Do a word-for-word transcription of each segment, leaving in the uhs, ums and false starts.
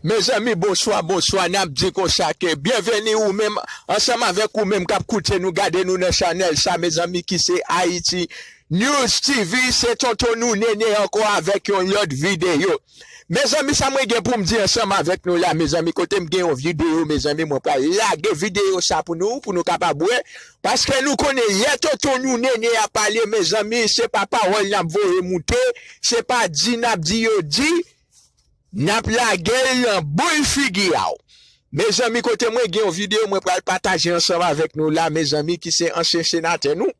Mezanmi, bonswa, bonswa. N ap di konsa ke byenveni ou menm, ansanm avèk ou menm k ap koute nou, gade nou nan chanèl sa, mezanmi, ki se Haiti News T V. Se tonton nou Nene ankò avèk yon lòt videyo. Mezanmi, sa mwen gen pou m di ansanm avèk nou la, mezanmi, kote m gen yon videyo, mezanmi, mwen pral lage videyo sa pou nou, pou nou kapab wè. Paske nou konnen lè tonton nou Nene a pale, mezanmi, se pa pawòl n ap voye moute, se pa di n ap di yo di, n ap lage l nan boul figi a w. Mezanmi, kote mwen gen yon videyo mwen pral pataje ansanm avèk nou la, mezanmi, ki se ansyen senatè nou,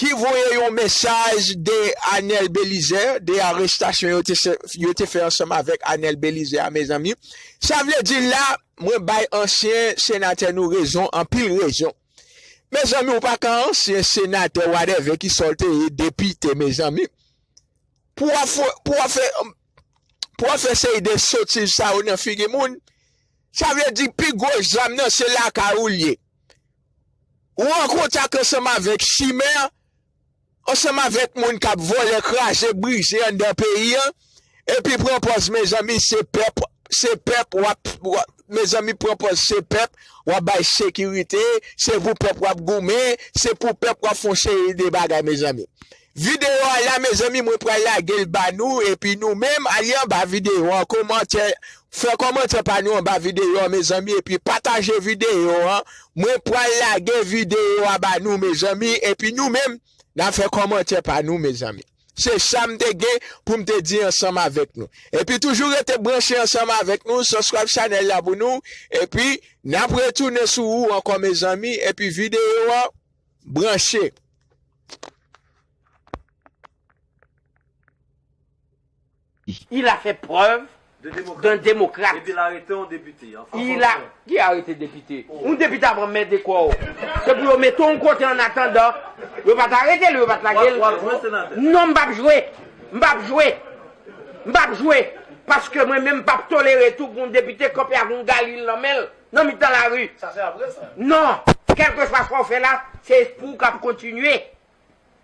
ki voye yon mesaj de Anèl Belizaire, de arestasyon yo te se, yo te fè ansanm avèk Anèl Belizaire a, mezanmi. Sa vle di la, mwen bay ansyen senatè nou rezon, anpil rezon. Mezanmi, ou pa ka ansyen senatè, whatever, ki sa w te ye, depite, mezanmi. Pou w ap fè, pou w ap fè, pou w ap fè seri de sotiz sa yo nan figi moun, sa vle di pi gwo zam nan se lakay ou l ye. Ou an kontak ansanm avèk chimè, ansanm avèk moun k ap vòlè, kraze, brize anndan peyi a, epi pran pòz, mezanmi, se pèp, se pèp w ap, w ap, mezanmi, pran pòz se pèp, w ap bay sekirite, se pou pèp w ap goumen, se pou pèp w ap fè yon seri de bagay, mezanmi. Videyo a la, mezanmi, mwen pral lage l ba nou, epi nou menm, ale anba videyo an, kòmantè, fè kòmantè pa nou anba videyo an, mezanmi, epi pataje videyo an. Mwen pral lage videyo a ba nou, mezanmi, epi nou menm, n a fè kòmantè pa nou, mezanmi. Se sa m te gen pou m te di ansanm avèk nou. Epi toujou rete branche ansanm avèk nou, subscribe chanèl la pou nou, epi n ap retounen sou ou ankò, mezanmi, epi videyo a, branche. Il a fait preuve d'un démocrate. Epi l arete yon depite an Frans. Il a, ki arete depite? Yon depite ap anmède kò w. Se pou yo mete w yon kote an atandan. Yo pa t arete l, yo pa t lage l. W ap jwe senatè. Non, m p ap jwe. M p ap jwe. M p ap jwe. Paske mwen menm m p ap tolere tou pou yon depite kanpe ak yon galil nan men l nan mitan lari. Sa se apre sa. Non. Kèlkeswa sa w fè la, se pou w k ap kontinye.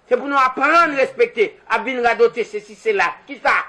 Se pou nou aprann respekte. Ap vin radote sesi sela. Kisa?